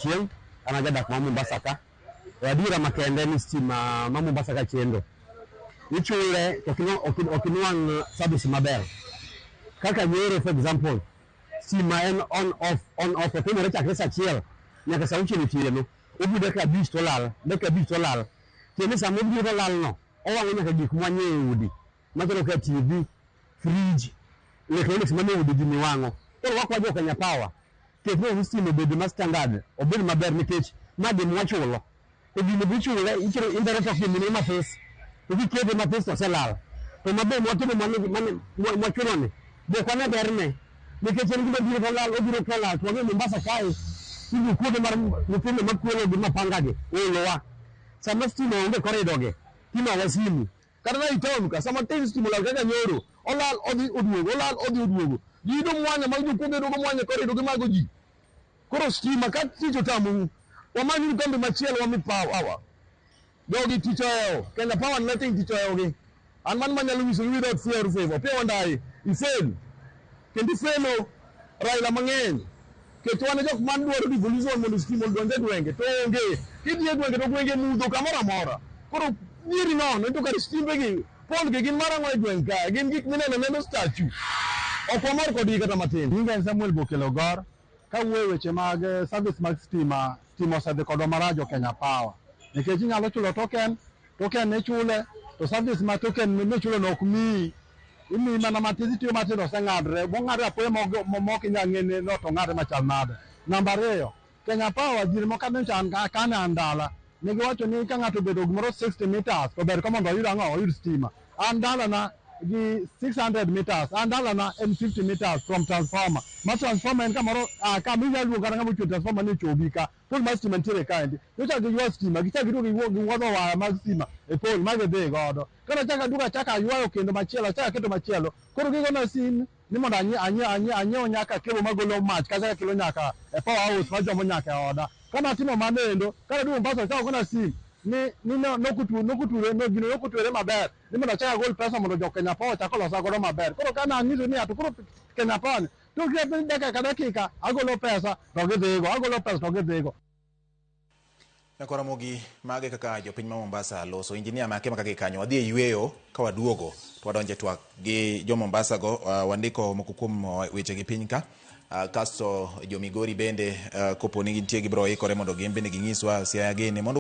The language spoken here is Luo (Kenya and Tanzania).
Chieng' an ajadak ma Mombasa ka. To adiera makende ni stima ma Mombasa ka chendo. Ichule to ok inwang' service maber. Kaka nyoro for example, stima en on off on off otimore chakre saa achiel nyaka saa auchiel otieno. Obiro dakika abich to olal, dakika abich to olal. Tiende ni sama obiro to olal no, owang'o nyaka gik mwanyiewo e udi machalo kaka TV, fridge, electronics manie udi gini wang'o. Koro wakwa jo Kenya Power ketnwa system obed ma standard, obed maber nikech ma gima wachulo. To gini be ichule, ichulo interest of gimini mathis. To kikete mathis to oselal. To mabe mwatimo mane mwachulo ni, be ok wane berne. Nikech en gima biro to lal, obiro to lal. To wang'eyo Mombasa kae, idhi kuonde mar nyithindo makwelo gi mapanga gi, oolowa. Sama stima onge corridor gi, timawa simu. Kata na i town ka sama tin stima olal kaka nyoro, olal odhi oduogo, olal odhi oduogo. Ji yudo mwanya mag jokuoge yudo mwanya korido gimago ji. Koro stima ka tich otamou, wamanyuru kambi machielo wami power. Jogi tich ohewo, Kenya Power nothing tich ohewogi. An mano manyalo nyisogi without fear or favor. Opiyo Wandayi, ifail. Kendo ifelo Raila mang'eny. Nikech wan e jok man dwaro devolution mondo stima odonj e gwenge to onge. Kidhi e gwenge to gwenge mudho kamoro amora. Koro dhieri nono to kar stimbe gi pol gi gin marang'o e gweng' ka? Gin gik mineno neno statue. Ok wamor kodgi kata matin. Nyinga en Samuel Bokelo Gor. Kawuoyo e weche mag service mag stima, stima osedhi kodwa marach jo Kenya Power. Nikech inyalo chulo token, token ichule, to service ma token michulo no ok miyi. Imiyi mana matin, itiyo matin to oseng'adre. Mong'adre apoya mok inyal ng'e ni to ong'adre machal nade. Namba ariyo, Kenya Power diere moko nyocha an kane an dala, ne giwacho ni ka ng'ato obedo gimoro 60 meters to ber ka mondo oyud ang'o, oyud stima. An dalana gi 600 meters, an dalana en 50 meters from transformer. Ma transformer en kamoro ah, kama inyalo luongo kata ng'ama ochwe transformer ni ochobi ka. Pole mar stima nitiere kaendi. Nyocha giywa stima, gichak giduogo giwuodho waya mag stima e pole ma gidhi godo. Koro achako aduogo achako aywayo kendo machielo, achako aketo machielo. Koro gigona sim ni mondo anyiew nyaka cable magolo mach kacha kakelo nyaka e power house machomo nyaka e oda. Kane atimo mano endo, kane aduogo Mombasa achako gona sim ni ni nokuture no gino nokutwere maber ni mondo achak agol pesa mondo jo Kenya Power ochak olosa godo maber. Koro kane anyiso ni to koro Kenya Power ni to dakika ka dakika agolo pesa to gidhigo, agolo pesa to gidhigo. Nyakwa Ramogi, mage kaka jopiny ma Mombasa loso. Injinia make maka gi kanyo. Wadhi e yueyo ka waduogo to wadonjo e twak gi jo Mombasa go. Wandiko moko kuom weche gi piny ka. Kasto jo Migori bende kopo ni gintie gibiro ikore mondo gin bende ginyiswa Siaya gini mondo